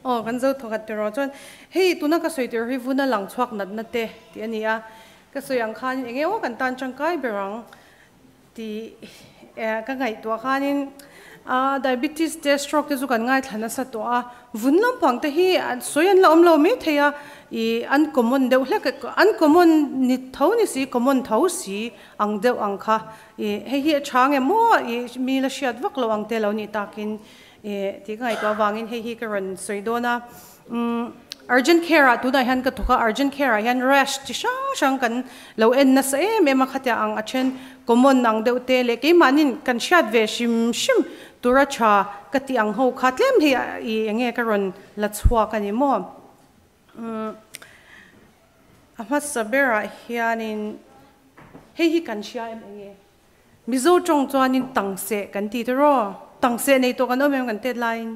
Aw kan zo thawkhat teh rawh chuan hei tuna ka sawi tur hi vuna lang chhuak natna te tih a ni a, ka sawi ang khanin eng emaw kan tan tangkai ber ang tih ka ngaihtuah khanin diabetes te stroke te chu kan ngaithla nasa tawh a, vun lampang te hi sawi an la awm lo mai thei a, ih an common deuh hlek an common ni tho ni si common tho si ang deuh ang kha ih hei hi a tha nge maw ih mi la hriat vak lo ang te lo nih takin Ih tih ka ngaihtuah avangin hei hi ka rawn sawi dawn a, umm urgent care ah tunah hian ka thawk a, urgent care ah hian rash chi hrang hrang kan lo en nasa em em a, khatia ang a then common ang deuh te leh keimahnin kan hriat ve hrim hrim tura tha ka tih ang ho kha tlem hi ih eng nge ka rawn la chhuak a ni maw? Umm a hmasa berah hianin hei hi kan hria em eng nge? Mizo tawng chuanin tangseh kan ti tiraw? Tangseh nei tawh kan awm em kan tet laiin?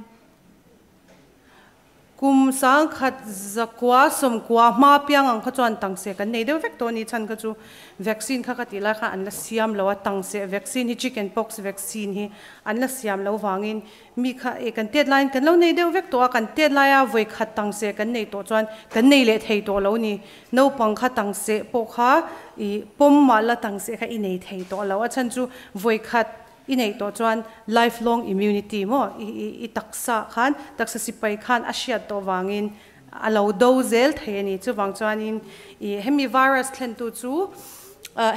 Kum sangkhat zakua sawmkua hma piang ang kha chuan tangseh kan nei deuh vek tawh a ni chhan kha chu vaccine kha ka tih lai khan an la siam lo a, tangseh vaccine hi chicken pox vaccine hi an la siam lo vangin Mi kha e kan tet laiin kan lo nei deuh vek tawh a, kan tet laia vawi khat tang seh kan nei tawh chuan kan nei leh thei tawh lo ni. Naupang kha tang seh pawh kha i pawm mah la tang seh kha i nei thei tawh lo. A chhan chu vawi khat i neih tawh chuan life long immunity maw i i i taksa khan taksa sipai khan a hriat tawh vangin a lo do zel thei a ni. Chuvang chuanin i hemi virus thlentu chu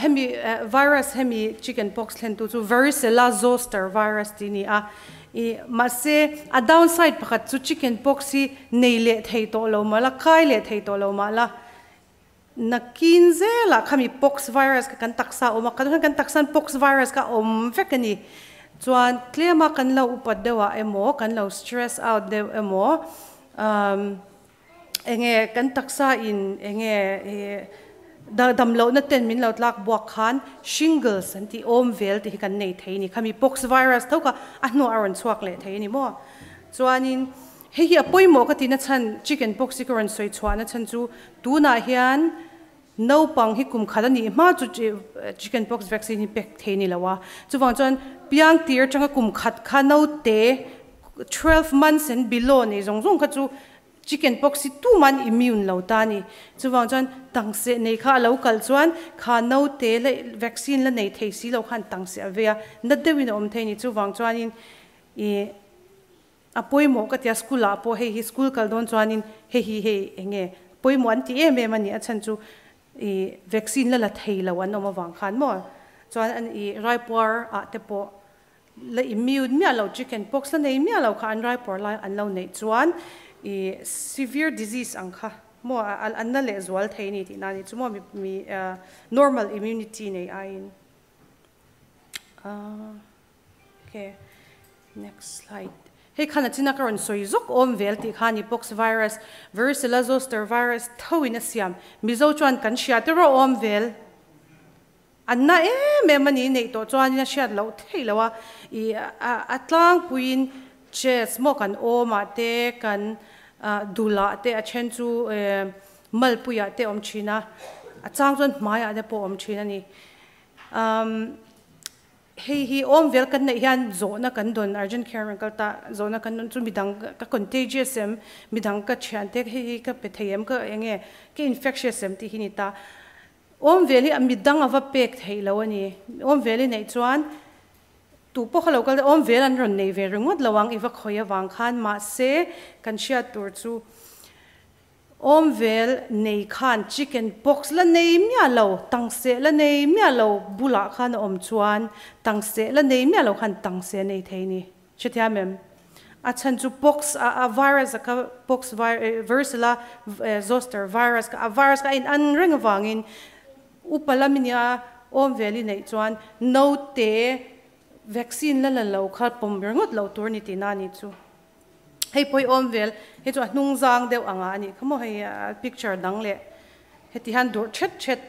hemi virus hemi chicken pox thlentu chu varicella zoster virus tih a ni a. I mahse a downside pakhat chu chicken pox hi nei leh thei tawh lo mah la, kai leh thei tawh lo mah la, nakin zelah khami pox virus kha kan taksa a awm a, kan taksan pox virus kha a awm vek a ni. Chuan tlema kan lo upat deuhah emaw, kan lo stress out deuh emaw, Umm enge kan taksa in enge ih dam lohna ten min lo tlak buak khan shingles an tih awm vel tih hi kan nei thei a ni. Khami pox virus tho kha a hnuah a rawn chhuak leh thei a ni maw? Chuanin hei hi a pawimawh ka tihna chhan chicken pox hi ka rawn sawi chhuahna chhan chu tunah hian naupang hi kum khat a nih hma chu chicken pox vaccine hi pek thei a ni lo a. Chuvang chuan piang tir atanga kum khat kha naute 12 months and below nei zawng zawng kha chu chicken pox hi tuman immune lo ta a ni. Chuvang chuan tangseh nei kha a lo kal chuan kha naute la vaccine la nei thei si lo khan tangseh a vei a, na deuhin a awm thei a ni. Chuvang chuanin ih A pawimawh ka tia school ah pawh hei hi school kal dawn chuanin hei hi hei eng nge pawimawh an ti em em a ni a chhan chu ih vaccine la la thei lo an awm avang khan maw chuan an ih raipuar ah te pawh la immune miah lo chicken pox la nei miah lo kha an raipuar lai an lo neih chuan ih severe disease ang kha maw an la leh zual thei a ni tihna a ni chu maw mi normal immunity nei aiin ah. Ok, next slide. Hei khan a china ka rawn sawi zawk awm vel tih kha a ni, pox virus, varicella zoster virus tho in a siam. Mizo chuan kan hria te rawh awm vel. An na em em a ni neih tawh chuanin a hriat loh theih loh a, i a tlangpuiin chest maw kan awmah te, kan dulah te a then chu malpuiah te awm thin a, a chang chuan hmaiah te pawh awm thin a ni. Hei hi awm vel kan neih hian zawhna kan dawn urgent care rawn kal ta zawhna kan dawn chu midang ka contagious em midang ka thian te hei hi ka pe thei em ka eng nge ka infectious em tih hi ni ta. Awm vel hi a midang a va pek theih lo a ni. Awm vel i neih chuan tu pawh kha lo kal te awm vel an rawn nei ve ringawt lo ang i va khawi avang khan mahse kan hriat tur chu Awm vel nei khan chicken pox la nei miah lo, tangseh la nei miah lo bulah khan a awm chuan tangseh la nei miah lo khan tangseh a nei thei ni. Hrethiam em? A chhan chu pox a a virus a kha pox varicella zoster virus kha a virus kha a in an reng avangin upa lam i nia awm vel i neih chuan naute vaccine la la lo kha pawm ringawt lo tur a ni tihna a nih chu. Hei pawh hi awm vel, hei chu a hnung zang deuh anga a nih kha maw hei picture dang leh heti hian durh thet thet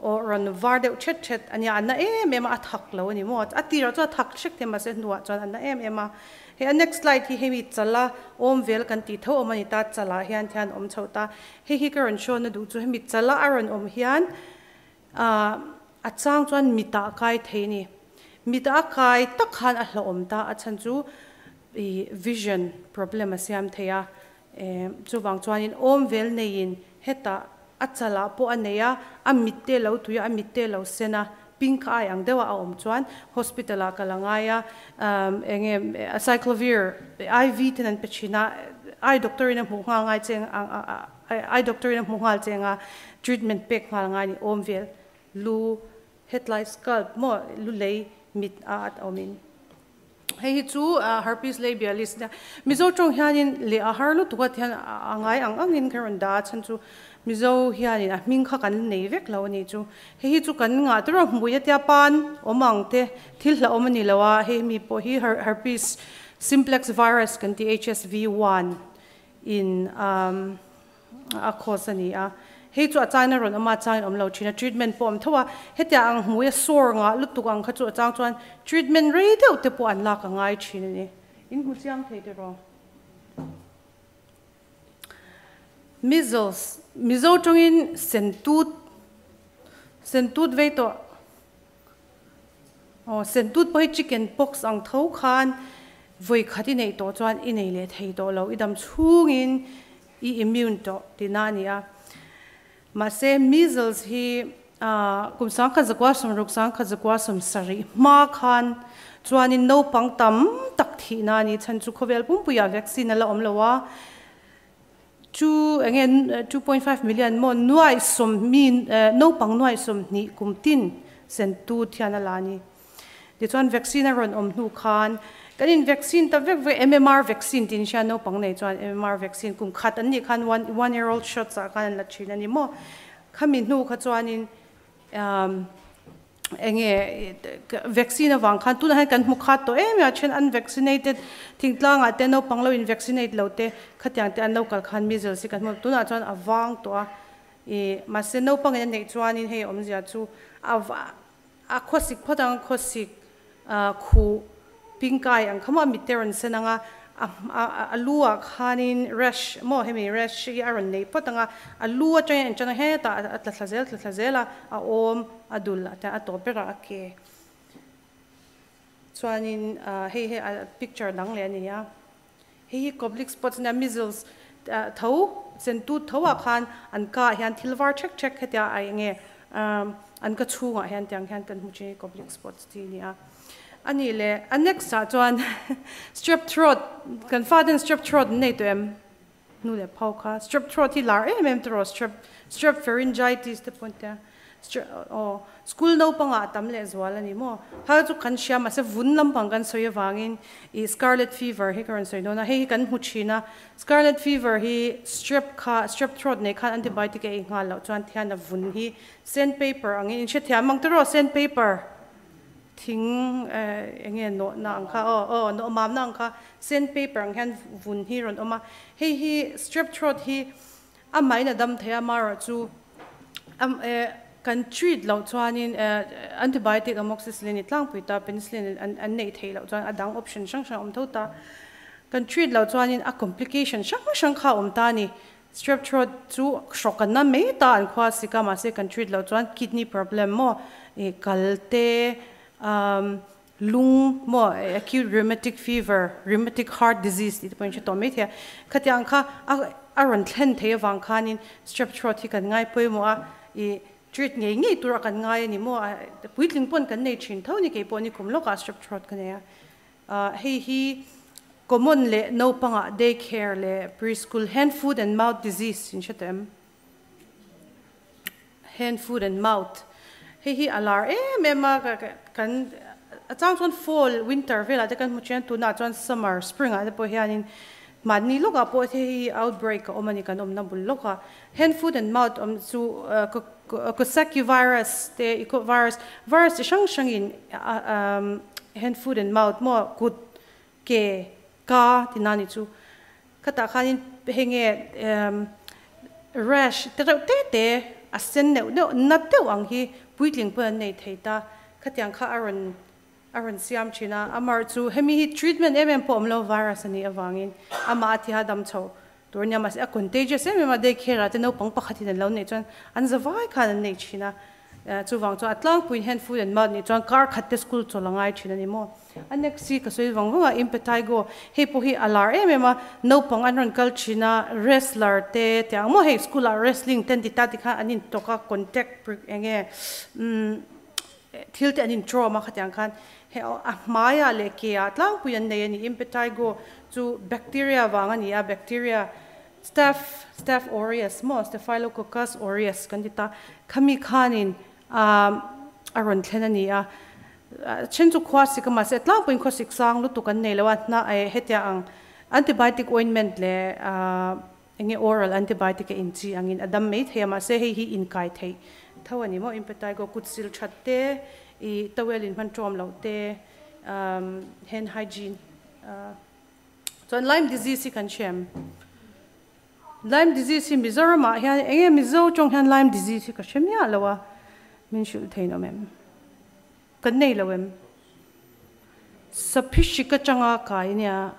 aw rawn var deuh thet thet a nia a na em em a a thak lo a ni maw a tirah chuan a thak hrek thei mahse hnuah chuan a na em em a hei a next slide hi hemi chala awm vel kan tih tho awm a ni ta chalah hian thian awm chho ta hei hi ka rawn show na duh chu hemi chala a rawn awm hian ah a chang chuan mitah kai thei a ni mitah a kai tak khan a hlauhawm ta a chhan chu ih vision problem a siam thei a. Chuvang chuanin awm vel neiin hetah a chalah pawh a nei a, a mit te lo tui a, a mit te lo sen a, pink eye ang deuha a awm chuan hospital ah kal a ngai a, eng nge acyclovir IV ten an pe thin a, eye doctor in a hmuh nghal ngai cheng eye doctor in a hmuh nghal cheng a, treatment pek nghal ngai a ni awm vel lu hetlai scalp maw lu lei mit a at awmin. Hei hi chu herpes labialis nia. Mizo tawng hianin leh a har lutuk a tihian a ngai ang angin ka rawn dah a chhan chu Mizo hianin a hming kha kan nei vek lo a nih chu. Hei hi chu kan ngah tur a hmui a tia pan awm ang te thil hlauhawm a ni lo a, hei mi pawh hi herpes simplex virus kan tih HSV1 in a cause a ni a, hei chu a changin a rawn awm a, a changin awm lo thin a, treatment pawh awm tho a, hetiang ang hmui a sore ngah lutuk ang kha chu a chang chuan treatment rei deuh te pawh an lak a ngai thin a ni. In hmu chiang thei te rawh. Measles, Mizo tawngin sentut, sentut vei tawh, aw sentut pawh hi chicken pox ang tho khan vawi khat i neih tawh chuan i nei leh thei tawh lo, i dam chhungin i immune tawh tihna a ni a. Mahse measles hi kum 1960 1970 hma khan chuanin naupang tam tak thihna a ni chhan chu khawvel pumpuiah vaccine a la awm lo a, two eng nge 2.5 million maw nuaih sawm mi naupang nuaih 20 kum tin sentu thian a la a ni. Tichuan vaccine a rawn awm hnu khan kan in vaccine ta vek vek MMR vaccine tiin hria naupang nei chuan MMR vaccine kum khat an nih khan one one year old shots ah khan an la thin a ni maw. Khami hnu kha chuanin umm eng nge vaccine avang khan tunah hian kan hmu khat tawh em em a then unvaccinated thingtlang ah te naupang lo in vaccinate lo te khatiang te an lo kal khan measles hi kan hmu tunah chuan a vang tawh a ih mahse naupang in a neih chuanin hei awmzia chu a A khawsik phawt ang, khawsik khuh pingkai ang kha maw a mitte rawn sen ang a, a lu ah khanin rash maw hemi rash hi a rawn nei phawt ang a, a lu atangin a intan a hetah a tla thla zel tla thla zel a, a awm a dul a a tawp ber a a ke. Chuanin hei hi a picture dang leh a ni a, hei hi Koplik spots nia measles tho sentu tho ah khan an ka ah hian thil var thek thek hetia a eng nge an ka chhungah hian tiang hian kan hmu thin hi Koplik spots tih a ni a. A nih leh a next ah chuan strep throat kan faten strep throat an nei tawh em? Hnu leh phau kha strep throat hi lar em em tawh strep strep pharyngitis te pawh an tia strep aw school naupangah a tam leh zual a ni maw ha chu kan hria mahse vun lampang kan sawi avangin ih scarlet fever hi ka rawn sawi dawn a hei hi kan hmu thin a scarlet fever hi strep kha strep throat nei khan antibiotic a ei nghal loh chuan thian a vun hi sandpaper angin in hrethiam ang tawh sandpaper Thing eng nge nawhna ang kha aw aw nawh mamna ang kha sand paper ang hian vun hi rawn awm a, hei hi strep throat hi amahin a dam thei a amaherawh chu kan treat loh chuanin antibiotic amoxicillin i tlangpui ta penicillin an neih theih loh chuan a dang option hrang hrang a awm tho ta, kan treat loh chuanin a complication hrang hrang kha a awm ta a ni. Strep throat chu hrawk an na mai ta an khua sik a mahse kan treat loh chuan kidney problem maw ih kal te umm lung maw acute rheumatic fever rheumatic heart disease tih te pawh in hre tawh mai thei a khatiang kha a a rawn thlen thei avang khanin strep throat hi kan ngai pawimawh a ih treat ngei ngei tur a kan ngai a ni maw puitling pawn kan nei thin tho ni keipawh ni kum lawkah strep throat ka nei a. Hei hi common leh naupangah day care leh preschool hand foot and mouth disease in hre tawh em? Hand foot and mouth hei hi a lar em em a kan a chang chuan fall winter velah te kan hmu thin a tunah chuan summer spring ah te pawh hianin mahni lawkah pawh hei hi outbreak a awm a ni kan awmna bul lawkah hand foot and mouth awm chu Coxsackie virus te virus virus chi hrang hrangin hand foot and mouth maw kut ke ka tina ni chu khatah khanin hei nge rash te reuh te te a sen neuh neuh nat deuh ang hi puitling pawh an nei thei ta khatiang kha a rawn a rawn siam thin a amar chu hemi hi treatment em em pawh awm lo virus a nih avangin amah a thiha dam chho Tur nia mahse a contagious em em a day care ah te naupang pakhat in an lo neih chuan an za vai khan an nei thin a. Chuvang chuan a tlangpuiin hian foot and mouth nih chuan kar khat te school chawlh a ngai thin a ni maw. A next hi ka sawi vang vang a, Impetigo hei pawh hi a lar em em a, naupang an rawn kal thin a, wrestler te tiang maw hei school ah wrestling te an ti ta tikhan an intawk a, contact eng nge umm thil te an intrawm a khatiang khan hei a hmaiah leh ke ah tlangpui an nei a ni. Impetigo chu bacteria vang a ni a, bacteria Staph, Staph aureus maw, Staphylococcus aureus kan ti ta, khami khanin a rawn thlen a ni a. Then chu khua sik a mahse a tlangpuiin khua sik sang lutuk an nei lo a, hna hetia ang antibiotic ointment leh eng nge oral antibiotic a inchi angin a dam mai thei a, mahse hei hi inkai theih tho a ni maw, impetigo kut sil that te, ih towel in hman tawm loh te, hand hygiene. Chuan Lyme disease hi kan hria em? Lyme disease hi Mizoram ah hian eng nge Mizo tawng hian Lyme disease hi ka hre miah lo a, min hrilh thein awm em? Kan nei lo em? Saphihrik atanga kai nia,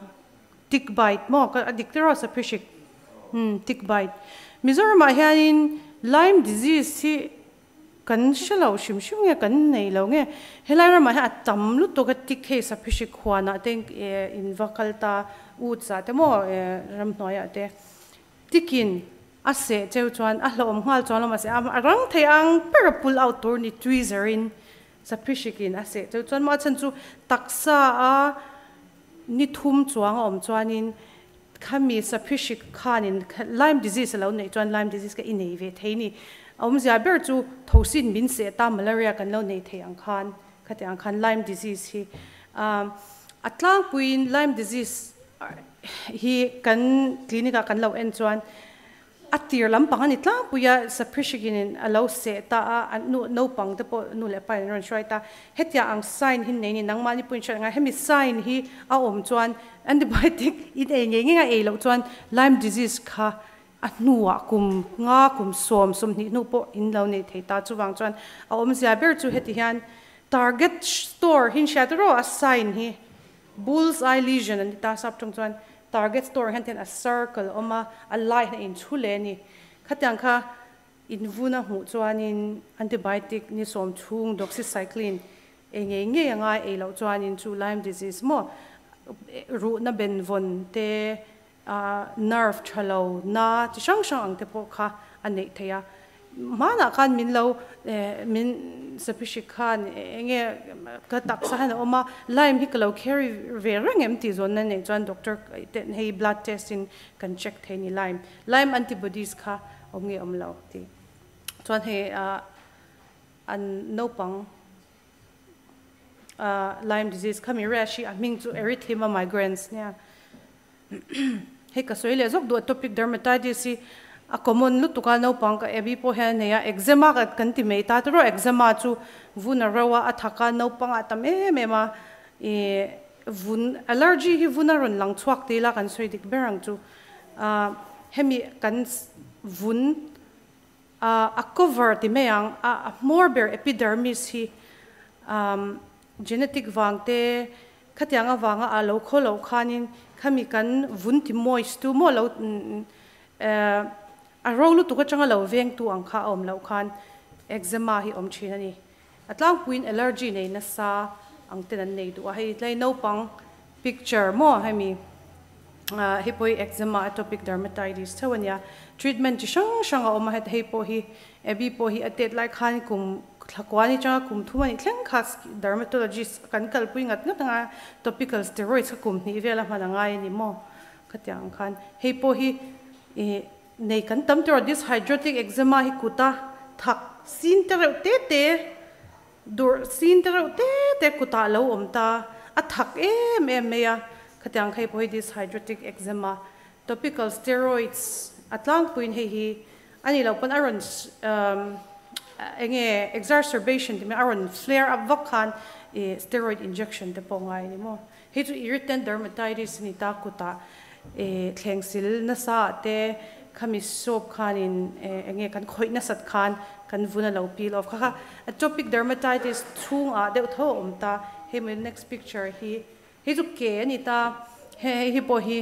tick bite maw ka a dik tiraw saphihrik? Umm tick bite. Mizoram ah hianin Lyme disease hi Kan hre lo hrim hrim nge kan nei lo nge helai ramah hian a tam lutuk a tik hei saphihrik huanah te in va kal ta ut zah te maw ramhnuaiah te tikin a seh cheu chuan a hlauhawm nghal chuan lo mahse a rang thei ang ber a pull out tur ni tweezer in saphihrikin a seh cheu chuan maw a chhan chu taksa a ni thum chuang a awm chuanin Khami saphihrik khanin Lyme disease a lo neih chuan Lyme disease kha i nei ve thei ni. A awmzia ber chu thosin min seh ta malaria kan lo nei thei ang khan khati ang khan Lyme disease hi a tlangpuiin Lyme disease hi kan clinic ah kan lo en chuan A tir lampang a ni tlangpui a, Saphrishikin a lo seh ta a, a nu naupang te pawh nu leh pa in an rawn hruai ta. Hetia ang sign hi nei ni, nangmahni pawhin hriat angai, hemi sign hi a awm chuan antibiotic in ei ngei ngei a ei loh chuan Lyme disease kha a hnuah kum nga kum sawm 20 hnu pawh in lo nei thei ta. Chuvang chuan a awmzia ber chu heti hian target store hi in hriat erawh a sign hi Bull's eye lesion an ti ta sap tawng chuan target store hian tian a circle a awm a, a lai hian a inchhu leh a ni. Khatiang kha invun a hmuh chuanin antibiotic ni sawm chhung doxycycline ei ngei ngei a ngai ei loh chuanin chu Lyme disease maw ruhna benvawn te nerve tha lo na chi hrang hrang ang te pawh kha a neih theih a. Hmanah khan min lo min Saphihrik khan eng nge ka taksa hian a awm a, lime hi ka lo carry ve reng em tih zawnna neih chuan doctor ten hei blood test in kan check thei a ni lime lime antibodies kha awm nge awm lo tih chuan hei an naupang Lyme disease khami rash hi a hming chu erythema migrans nia. Hei ka sawi leh zawk duh atopic dermatitis hi a common lutuk a naupang ka Abby pawh hian a nei a eczema kan ti mai ta tiraw eczema chu vun a ro a a thak a naupang ah tam em em a ih vun allergy hi vun a rawn lang chhuak ti ila kan sawi dik ber ang chu hemi kan vun A cover ti mai ang, a hmawr ber epidermis hi genetic vang te khatiang avanga a lo khaw loh khanin khami kan vun ti moist tu maw lo a ro lutuk atanga lo veng tu ang kha a awm loh khan eczema hi awm thin a ni. A tlangpuiin allergy nei nasa ang ten an nei duh a, hei tlai naupang picture maw hemi hei pawh hi eczema atopic dermatitis theuh a nia, treatment chi hrang hrang a awm a, heta hei pawh hi Abby pawh hi a tet lai khan kum thla kua ni changa kum thum a nih thleng kha dermatologist kan kalpui ngat ngat anga topical steroids kha kum hnih vel a hman a ngai a ni maw khatiang ang khan hei pawh hi ih Nei kan tam tur a dyshidrotic eczema hi kuta thak sin te reuh te te durh sin te reuh te te kutah lo awm ta a thak em em mai a, khatiang kha hi pawh hi dyshidrotic eczema topical steroids a tlangpuiin hei hi a nih loh pawn a rawn eng nge exacerbation tih mai a rawn flare up vak khan ih steroid injection te pawh ngai a ni maw. Hei chu irritant dermatitis a ni ta kutah eh thleng sil nasa ah te khami soap khanin eh eng nge kan khawih nasat khan kan vun a lo peel off kha kha atopic dermatitis chhung ah deuh tho a awm ta hei maw next picture hi hei chu ke a ni ta hei hei hi pawh hi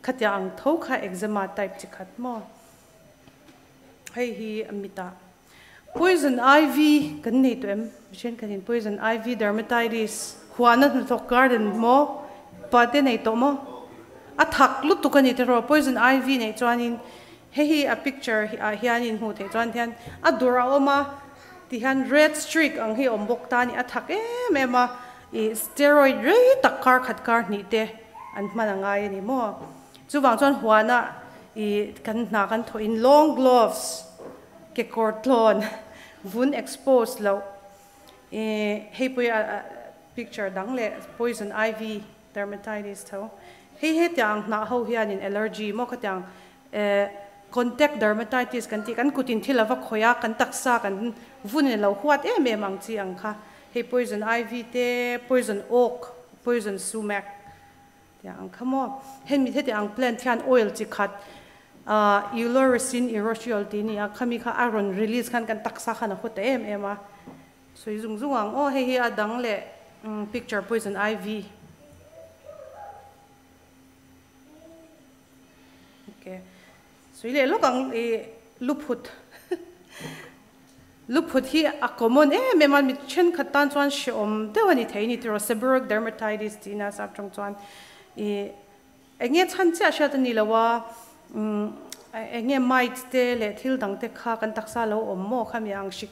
khatiang ang tho kha eczema type chi khat maw hei hi a mitah. Poison ivy kan nei tawh em? Thenkhatin poison ivy dermatitis huana hnathawk garden maw pate nei tawh maw? A thak lutuk a ni tiraw poison ivy neih chuanin hei hi a picture ah hianin hmuh theih chuan hian a dur a awm a tihian red streak ang hi a awm bawk ta a ni a thak em em a ih steroid rei tak kar khat kar hnih te an hman a ngai a ni maw? Chuvang chuan huana ih kan hna kan thawhin long gloves kekawr tlawn vun expose loh ih hei pawh hi a picture dang leh poison ivy dermatitis tho hei hetiang hnah ho hianin allergy maw khatiang eh contact dermatitis kan tih kan kutin thil a va khawih a kan taksa kan vun in lo huat em em ang chi ang kha hei poison ivy te poison oak poison sumac Tiang ang kha maw? Hemi heti ang plant hian oil chi khat Euloresin urushiol tih a ni a, khami kha a rawn release khan kan taksa khan a haw ta em em a. Sawi zung zung ang aw, hei hi a dang leh picture poison ivy. Okay. Sawi leh lawk ang i luphut. Luphut hi a common em em a, mi thenkhat tan chuan hrehawm deuh a ni thei a ni tiraw, seborrheic dermatitis tihna a sap tawng chuan ih eng nge chhan chiah hriat a ni lo a, eng nge mites te leh thil dang te kha kan taksa lo awm maw khami ang hrik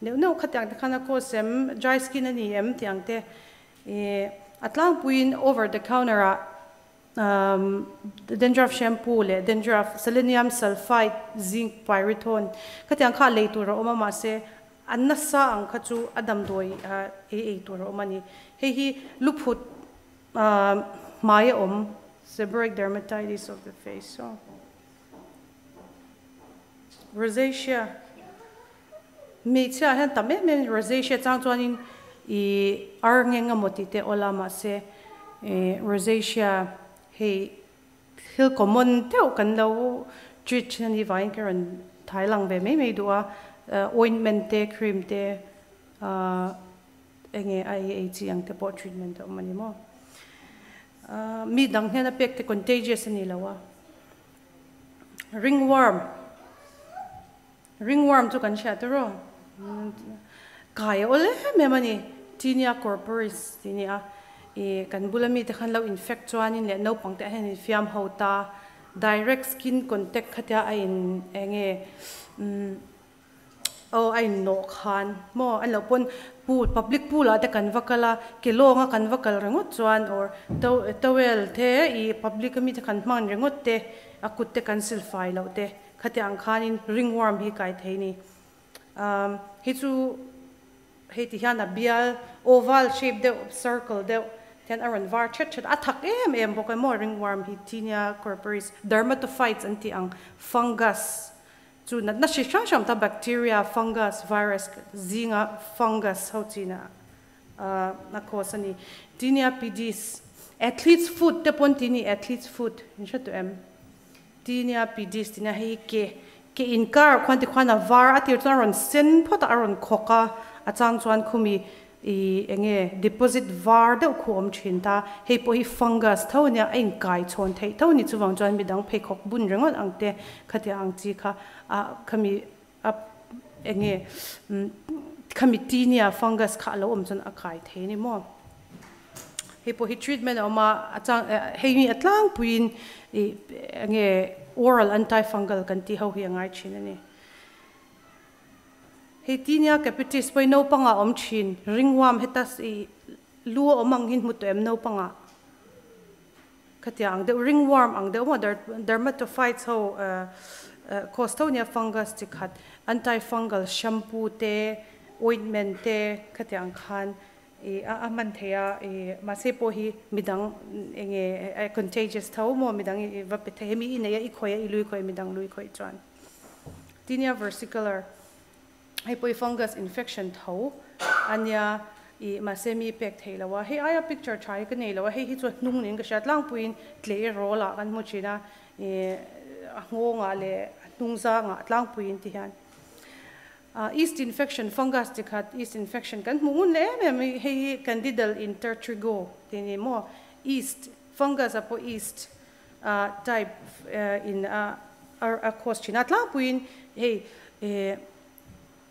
neuh neuh khatiang te khan a cause em, dry skin a ni em tih ang te ih a tlangpuiin over the counter ah Dandruff shampoo leh dandruff selenium sulphide zinc pyrithione khatiang kha lei tur a awm a mahse a nasa ang kha chu a damdawi ei ei tur a awm a ni. Hei hi luphut hmai a awm seborrheic dermatitis of the face aw. Rosacea hmeichhia ah hian tam em em rosacea chang chuanin ih ar ngeng emaw tih te awl a mahse ih rosacea hei thil common deuh kan lo treat thin a nih vangin ka rawn thai lang ve mai mai duh a ointment te cream te ah enge a ei ei chi ang te pawh treatment a awm a ni maw mi dang hian a pek te contagious a ni lo a. Ringworm Ringworm chu kan hriat ru. Kai a awl em em a ni. Tinea corporis tih a ni a. Ih kan bula mite khan lo infect chuanin leh naupang te ah hian in fiam ho ta. Direct skin contact khatia a in eng nge umm Aw a innawh khan maw an loh pawn pool public pool ah te kan va kal a ke lawng a kan va kal ringawt chuan or towel te ih public ami te kan hman ringawt te a kut te kan sil fai loh te khatiang ang khanin ringworm hi kai thei ni umm hi chu hei ti hian a bial oval shape deuh circle deuh hian a rawn var thet thet a thak em em bawk e maw ringworm hi tinea corporis dermatophytes an tih ang fungus Chu natna hri hrang hrang ta bacteria, fungus, virus zinga fungus ho china a cause a ni. Tinea pedis, athlete's foot te pawn ti ni athlete's foot in hre tawh em? Tinea pedis tina hei hi ke ke inkar ah khuan tikhuan a var a tir chuan a rawn sen phawt a, a rawn khawk a, a chang chuan khumi I enge deposit var deuh khu awm thin ta, hei pawh hi fungus tho ania a inkai chhawn theih tho a ni chuvang chuan midang pheikhawk bun ringawt ang te khatia ang chi kha ah khami a enge khami tinea fungus kha a lo awm chuan a kai thei a ni maw. Hei pawh hi treatment a awm a, a chang hei mi a tlangpuiin i enge oral antifungal kan tih ho hi a ngai thin a ni. Hei Tinea capitis pawhin naupangah a awm thin, ringworm heta i lu a awm ang hi hmu tawh em naupangah? Khatiang ang deuh ringworm ang deuh maw dermatophytes ho cause tho nia fungus chi khat antifungal shampoo te ointment te khatiang khan i a hman thei a i mahse pawh hi midang enge contagious tho maw midang i va pe thei hemi i nei a i khawih a i lui khawih a midang lui khawih chuan. Tinea versicolor, hei pawh hi fungus infection tho a nia ih mahse mi pek theih lo a, hei aia picture tha hi ka nei lo a, hei hi chu a hnung niin ka hria tlangpuiin tlei rawl ah kan hmu thin a ih a nghawng ah leh a hnung zang ah tlangpuiin ti hian ah yeast infection fungus chi khat yeast infection kan hmuh ngun leh em em a hei hi candidal intertrigo tih a ni maw yeast fungus ah pawh yeast type in a a cause thin a tlangpuiin hei eh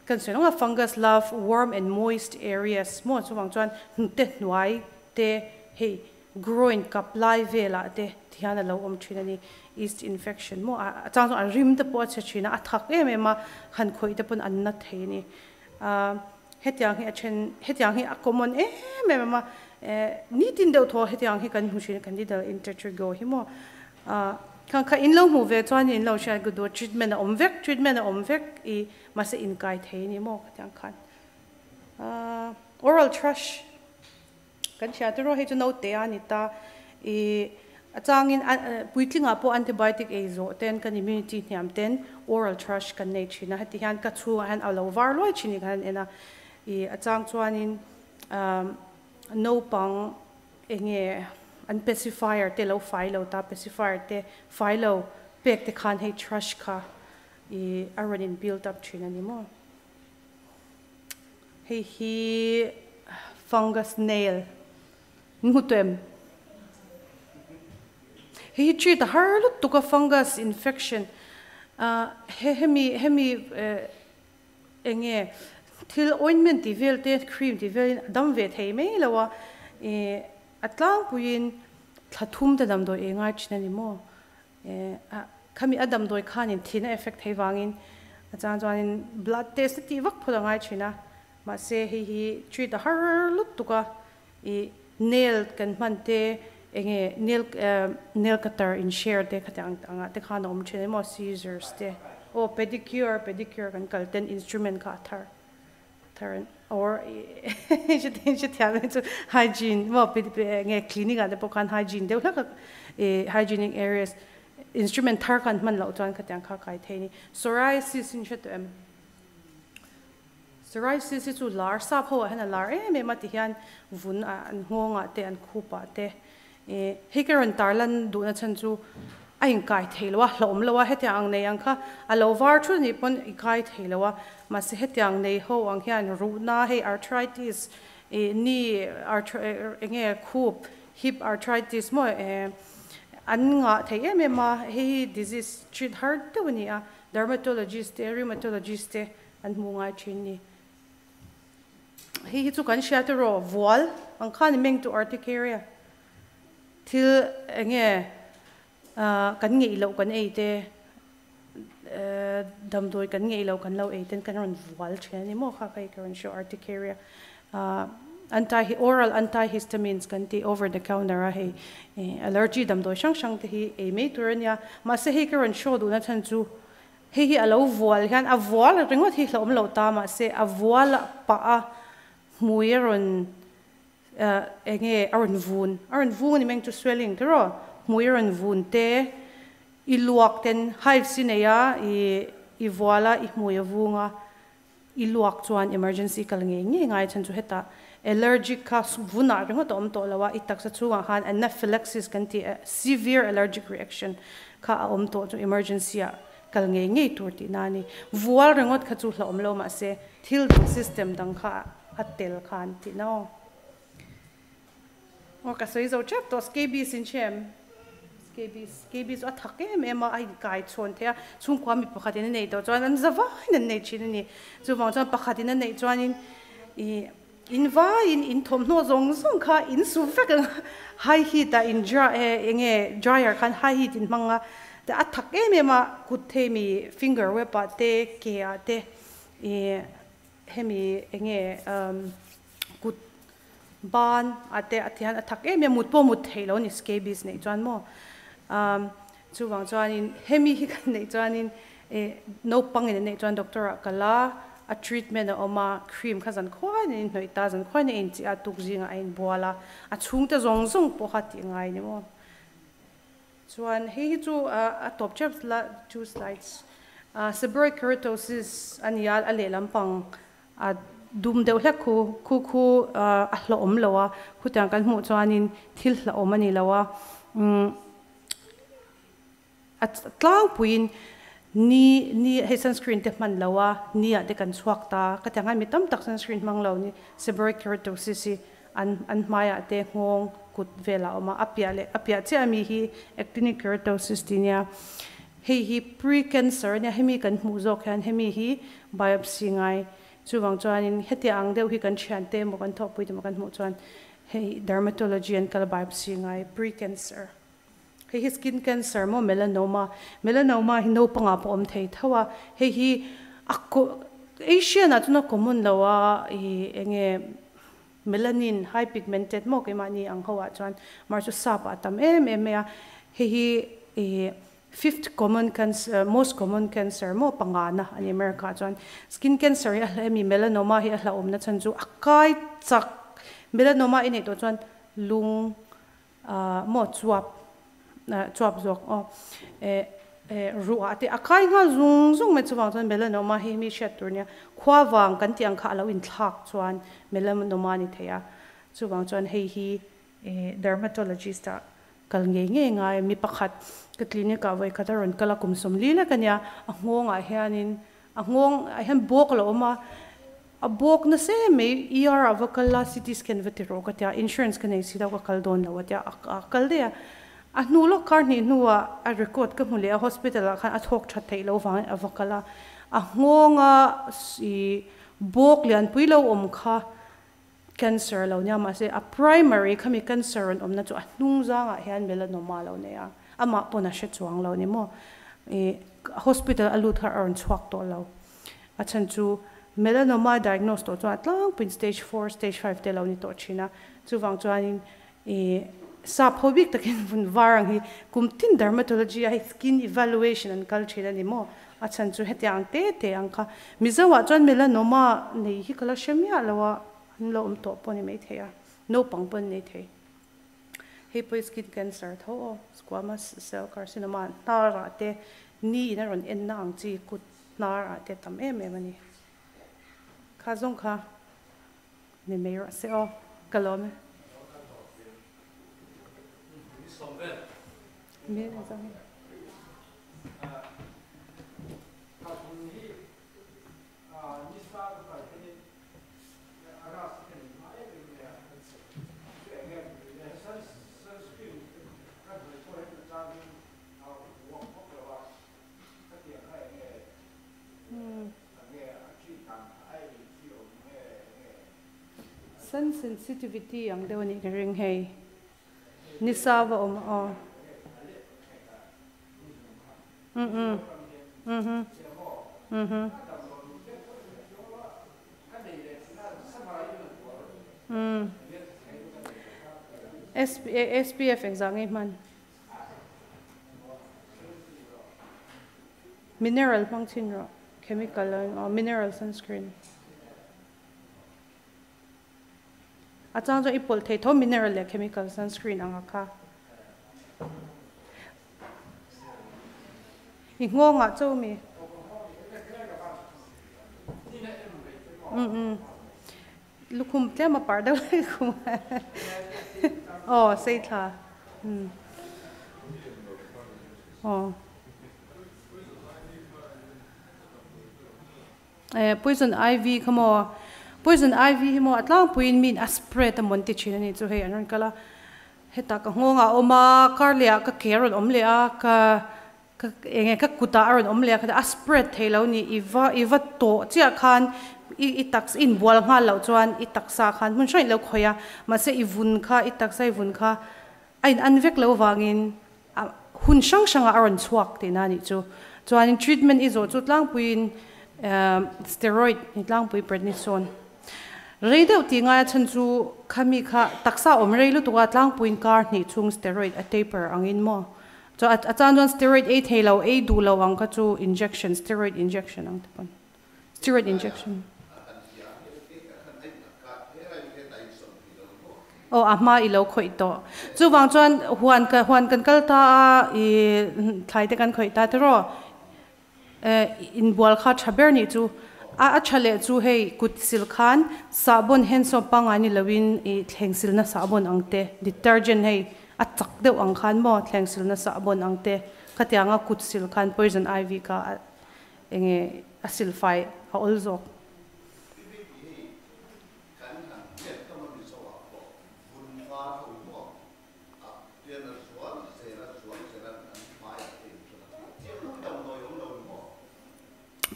Kan sawi ang a, fungus love warm and moist areas maw chuvang chuan hnute hnuai te hei groin kap lai velah te tihian a lo awm thin a ni. Yeast infection maw a chang chuan a rim te pawh a chhe thin a, a thak em em a, han khawih te pawn an na thei a ni. Hetiang hi a then hetiang hi a common em em a, nitin deuh thaw hetiang hi kan hmu thin a, candidal intertrigo hi maw. Khang kha in lo hmuh ve chuan in lo hriat gudu treatment a awm vek, treatment a awm vek i mahse inkai thei a ni maw khatiang khan. Oral thrush kan hria te erawh hei chu naute a ni ta i a changin puitlingah pawh antibiotic ei zawh ten kan immunity hniam ten oral thrush kan nei thin a, heti hian ka chhungah hian a lo var luai thin ni khan an en a i a chang chuanin naupang Enge an pacifier te lo fai lo ta, pacifier te fai lo pek te khan hei thrush kha i a rawn in build up thin a ni maw. Hei hi fungus nail in hmu tawh em? Hei hi treat a har lutuk a fungus infection he hemi hemi Enge thil ointment tih vel te cream tih velin a dam ve thei mai lo a, ih a tlangpuiin thla thum te damdawi ei ngai thin a ni maw? Ih khami a damdawi khanin thin a effect thei vangin a chang chuanin blood test te tih vak phawt a ngai thin a, mahse hei hi treat a har lutuk a, ih nail kan hman te enge nail nail cutter in share te khatiang angah te khan a awm thin emaw scissors te aw pedicure pedicure kan kal ten instrument kha a thar thar an or hrethiam hi chu hygiene maw enge clinic ah te pawh khan hygiene deuh hlek a ih hygienic areas instrument thar khan hman loh chuan khatiang kha kai thei a ni psoriasis in hre tawh em? Psoriasis hi chu lar sap ho ah hian a lar em em a ti hian vun ah an nghawng ah te an khup ah te ih hei ka rawn tar lan duhna chhan chu a inkai thei lo a hlauhawm lo a hetiang ang nei ang kha a lo var thut anih pawn i kai thei lo a mahse hetiang nei ho ang hian ruhna hei arthritis ih knee eng nge khup hip arthritis maw eh an ngah thei em em a hei hi disease treat har deuh a ni a dermatologist te rheumatologist te An hmu ngai thin ni. Hei hi chu kan hria te rawh, vual ang khan i meng tu urticaria. Thil enge kan ngeih loh kan ei te, damdawi kan ngeih loh kan lo ei ten kan rawn vual thin a ni maw kha hei ka rawn hria urticaria. Anti oral antihistamines kan tih over the counter a hei allergy damdawi hrang hrang te hi ei mai tur a nia. Mahse hei ka rawn show duhna chhan chu Hei hi a lo vual hian a vual ringawt hi hlauhawm lo ta mahse a vual pah a hmui a rawn eng nge a rawn vun a rawn vung a ni mai ang chu swelling te rawh hmui a rawn vun te i luak ten hives i nei a i i vual a i hmui a vung a i luak chuan emergency kal ngei ngei ngai chhan chu hetah allergic kha vunah ringawt a awm tawh lo a, i taksa chhungah khan anaphylaxis kan tih severe allergic reaction kha a awm tawh chu emergency ah kal ngei ngei tur tihna a ni. Vual ringawt kha chu hlauhawm lo mahse thil dang system dang kha a tel khan tihna aw. Aw ka sawi zo tep tawh scabies in hre em? Scabies scabies chu a thak em em a, a inkai chhawn thei a, chhungkua mi pakhat in a neih tawh chuan an za vaiin an nei thin a ni. Chuvang chuan pakhat in a neih chuanin ih in vaiin in thawmhnaw zawng zawng kha in su vek ang a, high heat ah in dry eng nge dryer khan high heat in hmang a, a thak em em a, kut thei mi finger web ah te ke ah te ih hemi eng nge kut Ban a te a tihian a thak em em, mut pawh mut theih lo a ni scabies neih chuan maw. Umm chuvang chuanin hemi hi kan neih chuanin eh naupangin an neih chuan doctor ah kal a, a treatment a awm a, cream kha zan khuain an inhnawih ta, zan khuain a inchih a, tuk zingah a inbual a, a chhungte zawng zawng pawh kha tih ngai a ni maw. Chuan hei hi chu a tawp tep la two slides seborrheic keratosis a ni a, a lehlam pang A dum deuh hlek khu khu khu a hlawhawm lo a, khutiang kan hmuh chuanin thil hlawhawm a ni lo a, umm a tlangpuiin ni ni hei sunscreen te hman lo a, ni ah te kan chhuak ta, ka ti ang hian mi tam tak sunscreen hmang lo ni seborrheic keratosis hi an an hmaiah te nghawng kut velah a awm a, a piah leh a piah chiah ami hi actinic keratosis tih nia. Hei hi pre-cancer ania, hemi kan hmuh zawk hian hemi hi biopsy ngai. Chuvang chuanin heti ang deuh hi kan thiante emaw kan thawhpui te emaw kan hmuh chuan hei dermatology an kal biopsy ngai, pre-cancer. Hei hi skin cancer maw melanoma, melanoma hi naupangah pawh awm thei tho a, hei hi a Asian ah chuan a common lo a i enge melanin high pigmented maw keimahni ang ho ah chuan mar chu sap ah a tam em em mai a, hei hi i fifth common cancer most common cancer maw pangana a ni America ah chuan skin cancer hi a hla em i melanoma hi a hlauhawmna chhan chu a kai chak melanoma i neih tawh chuan lung maw chuap chuap zawk aw eh eh ruah te a kai nghal zung zung mai chuvang chuan melanoma hi mi hriat tur nia khua vang kan tih ang kha a lo inthlak chuan melanoma a ni thei a chuvang chuan hei hi eh dermatologist ah kal ngei ngei ngai mi pakhat ka clinic ah vawi khat a rawn kal a kum sawmli lek a nia a nghawngah hianin A nghawng ah hian bawk a lo awm a, a bawk nasa em mai, ER ah va kal a, CT scan va ti rawh ka tia, insurance ka nei si lo ka kal dawn lo a tia, a kal daih a. A hnu lawk kar hnih hnuah a record ka hmu leh a, hospital ah khan a thawk that theih loh vangin a va kal a, a nghawnga ih bawk lianpui lo awm kha cancer lo nia, mahse a primary khami cancer rawn awmna chu a hnung zangah hian melanoma lo nei a, amah pawn a hre chuang lo ni maw, ih hospital a lut kha a rawn chhuak tawh lo, a chhan chu melanoma diagnose tawh chuan a tlangpuiin stage four, stage five te lo ni tawh thin a, chuvang chuanin ih sap ho bik takin vun var ang hi kum tin dermatology a hei skin evaluation an kal thin a ni maw, a chhan chu hetiang te te ang kha Mizoah chuan melanoma nei hi ka la hre miah lo a, an lo awm tawh pawh a ni maithei a, naupang pawh an nei thei. Hei pawh hi skin cancer tho aw, squamous cell carcinoma hnar ah te ni in a rawn en na ang chi kut hnar ah te tam em em a ni. Kha zawng kha ni mai rawh se aw, ka lawm e. Sun sensitivity ang deuh a nih ka ring hei. Nisa va awm aw. Mm mm. Mhm. Mm. SPF engzah nge hman? Mineral hmang chhin rawh. Chemical aw mineral sunscreen. A chang chuan i pawlh thei tho mineral leh chemical sunscreen ang a kha. I nghawngah cho mi. Um um. Lukhum tlem a par deuh lai khum. Aw sei thla. Um. Aw. Eh poison ivy kha maw poison ivy hi maw a tlangpuiin miin a spread a mawn ti thin a ni chu hei an rawn kal a hetah ka nghawng ah a awm a kar leh ah ka ke a rawn awm leh a ka ka eng nge ka kut ah a rawn awm leh a kha a spread thei lo ni i va i va tawh chiah khan i i taksa i inbual nghal loh chuan i taksa khan hmun hrang ilo khawih a mahse i vun kha i taksa i vun kha a in an vek lo vangin A hun hrang hrangah a rawn chhuak tihna a nih chu. Chuanin treatment i zawh chu tlangpuiin steroid ni tlangpui prednisone. Rei deuh tih ngaia chhan chu khami kha taksa awm rei lutuk a tlangpuiin kar hnih chhung steroid a taper angin maw. Chuan a chan chuan steroid ei thei lo ei duh lo ang kha chu injection steroid injection ang te pawn. Steroid injection. Aw a hma i lo khawih tawh. Chuvang chuan huan ka huan kan kal ta a i thlai te kan khawih ta tiraw inbual kha tha ber nih chu a a tha leh chu hei kut sil khan sahbawn hand soap pangngai ni loin i thleng silna sahbawn ang te detergent hei a chak deuh ang khan maw thleng silna sahbawn ang te khatianga kut sil khan poison ivy kha a Enge a silfai a awl zawk?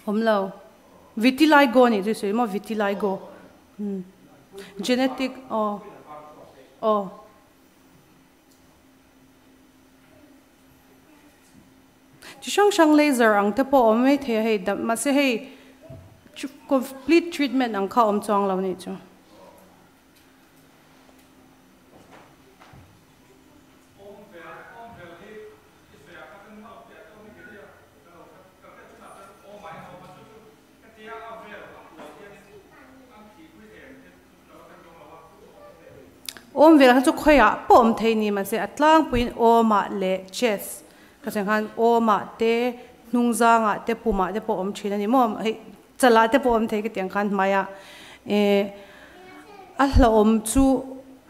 Awm lo. Vitiligo nih chu i sawi maw? Vitiligo. Umm. Genetic aw. Aw. Chi hrang hrang laser ang te pawh a awm mai thei a hei mahse hei complete treatment ang kha a awm chuang lo nih chu. Awm vel kha chu khawiah pawh awm thei ni mahse a tlangpuiin awmah leh chest ka sawi khan awmah te hnung zangah te pumah te pawh awm thin a ni maw hei chalah te pawh awm thei ka tih ang khan hmaiah eh a hlauhawm chu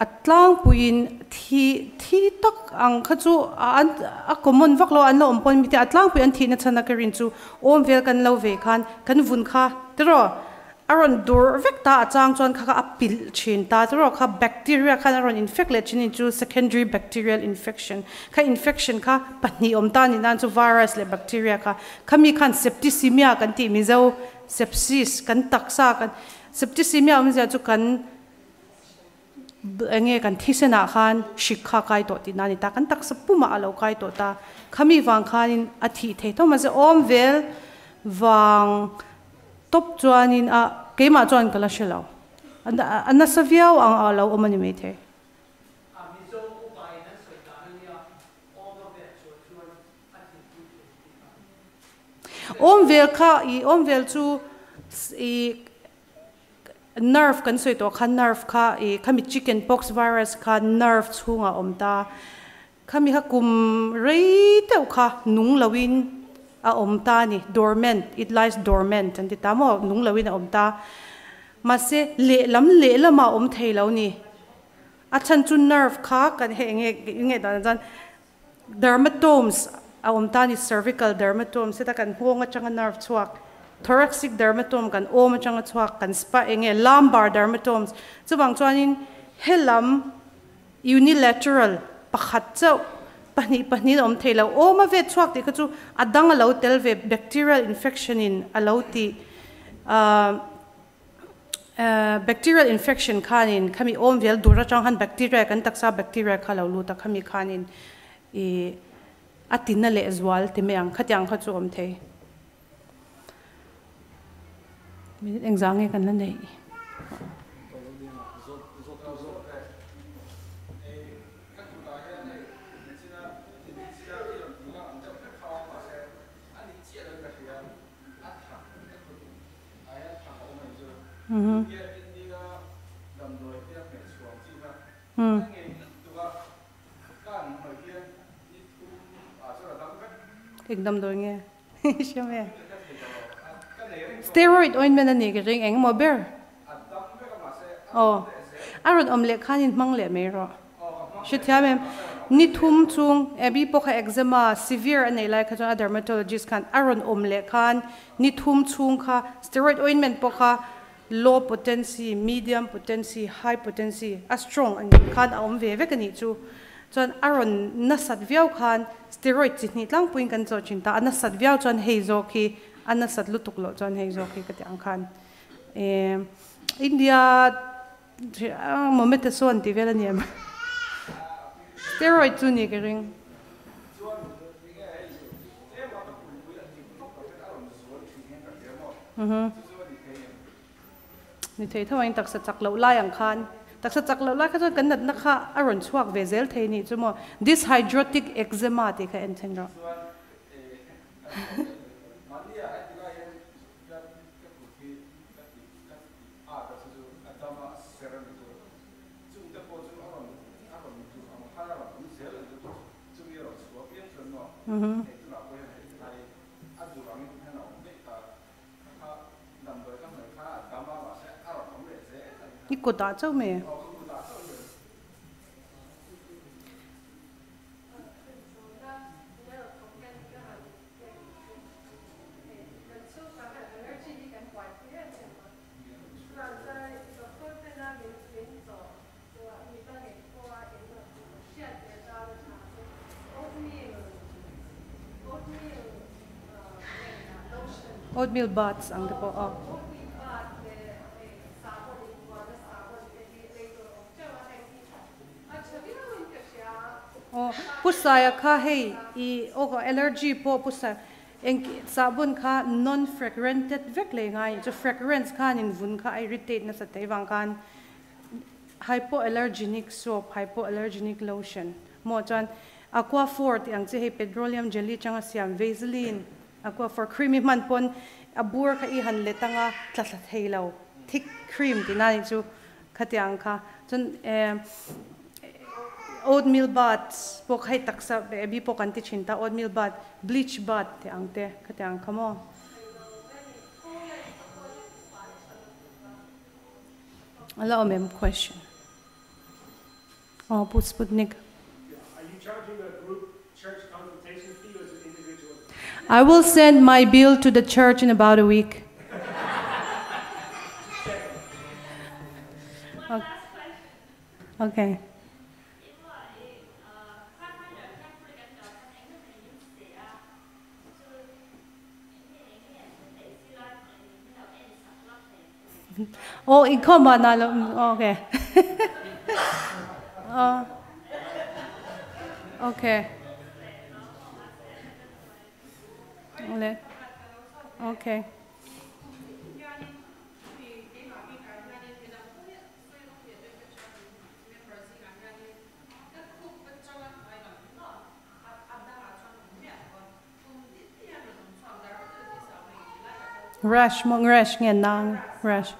a tlangpuiin thi thi tak ang kha chu an a common vak lo a an la awm pawh an mi te a tlangpui an thihna chhan a ka rin chu awm vel kan lo ve khan kan vun kha tiraw A rawn dur vek ta, a chang chuan kha kha a pilh thin ta chu erawh kha bacteria khan a rawn infect leh thin a ni chu secondary bacterial infection kha infection kha pahnih awm ta a nih nan chu virus leh bacteria kha khami khan septicemia kan tih mizo sepsis kan taksa kan septicemia awmzia chu kan enge kan thisen ah khan hrik kha kai tawh tihna a ni ta kan taksa pumah a lo kai tawh ta khami vang khanin a thih thei tho mahse awm vel vang tawp chuanin a keimah chuan ka la hre lo a nasa viau ang a lo awm a ni maithei. Awm vel kha i awm vel chu i Nerve kan sawi tawh khan nerve kha ih khami chicken pox virus kha nerve chhungah a awm ta. Khami kha kum rei deuh kha nung loin a awm ta a ni, dormant, it lies dormant an ti ta maw, nung loin a awm ta. Mahse lehlam lehlamah a awm thei lo ni. A chhan chu nerve kha kan hei enge enge dan chuan Dermatomes a awm ta a ni, cervical dermatomes heta kan nghawng atanga nerve chhuak, thoracic dermatome kan awm atanga chhuak, kan spa eng nge lumbar dermatomes chuvang chuanin helam unilateral pakhat chauh pahnih pahnihin a awm thei lo, awm a vet chhuak tih kha chu a dang a lo tel ve bacterial infection in a lo tih ahh. Bacterial infection khanin khami awm vel dur atang khan bacteria kan taksa bacteria kha lo lut a khami khanin i a tina leh zual ti mai ang khatiang kha chu awm thei. Minute engzah nge kan la neih? Eng damdawi nge? Hriam e. Steroid ointment a nih ka ring engemaw ber. Aw. A rawn awm leh khan in hmang leh mai rawh. Hrethiam em? Ni thum chung Abby pawh kha eczema severe a neih lai kha chuan a dermatologist khan a rawn awm leh khan ni thum chhung kha steroid ointment pawh kha low potency, medium potency, high potency a strong a nih khan a awm ve vek a nih chu. Chuan a rawn nasat viau khan steroid chi hnih tlangpuiin kan chawh thin ta, a nasat viau chuan hei zawk hi a nasat lutuk loh chuan hei zawk hi ka ti ang khan India Mometasone tih vel a ni em? Steroid chu ni ka ring. Ni thei tho ang taksa chak loh lai ang khan. Taksa chak loh lai kha chuan kan natna kha a rawn chhuak ve zel thei nih chu maw. Dyshidrotic eczema tih kha en then rawh. I kutah chauh mai e. Oatmeal baths ang te pawh aw. Aw Pu Saia kha hei i aw allergy pawh Pu Saia eng sahbawn kha non fragranted vek lei ngai chu fragrance khan in vun kha a irritate nasa thei vang khan hypoallergenic soap hypoallergenic lotion maw chuan Aquaphor tih ang chi hei petroleum jelly changa siam Vaseline Aquaphor cream i hman pawn a bur kha i han let anga tla thla thei lo thick cream tih na nih chu khatiang kha chuan eh oatmeal bath pawh kha hei taksa bi pawh kan ti thin ta oatmeal bath bleach bath tih ang te khatiang kha maw. A la awm em question. Aw Pu Sputnik. I will send my bill to the church in about a week. Okay. Aw inkhawm ah na lo okay aw okay le okay Rash maw rash nge nang rash.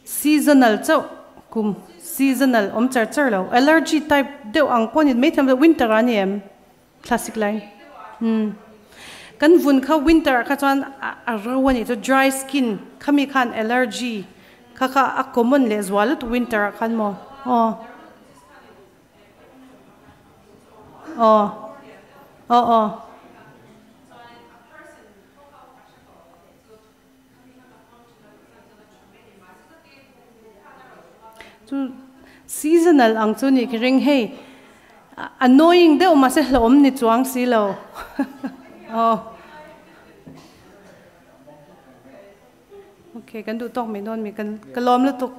Seasonal chauh kum seasonal awm char char lo allergy type deuh ang pawh ni maithei awm winter ah a ni em? Classic line umm kan vun kha winter ah kha chuan a ro a nih chu dry skin khami khan allergy kha kha a common leh zual lutuk winter ah khan maw aw aw aw aw. Chu seasonal ang chu nih ka ring hei annoying deuh mahse hlauhawm ni chuang si lo aw okay kan duh tawk mai dawn mi kan ka lawm lutuk.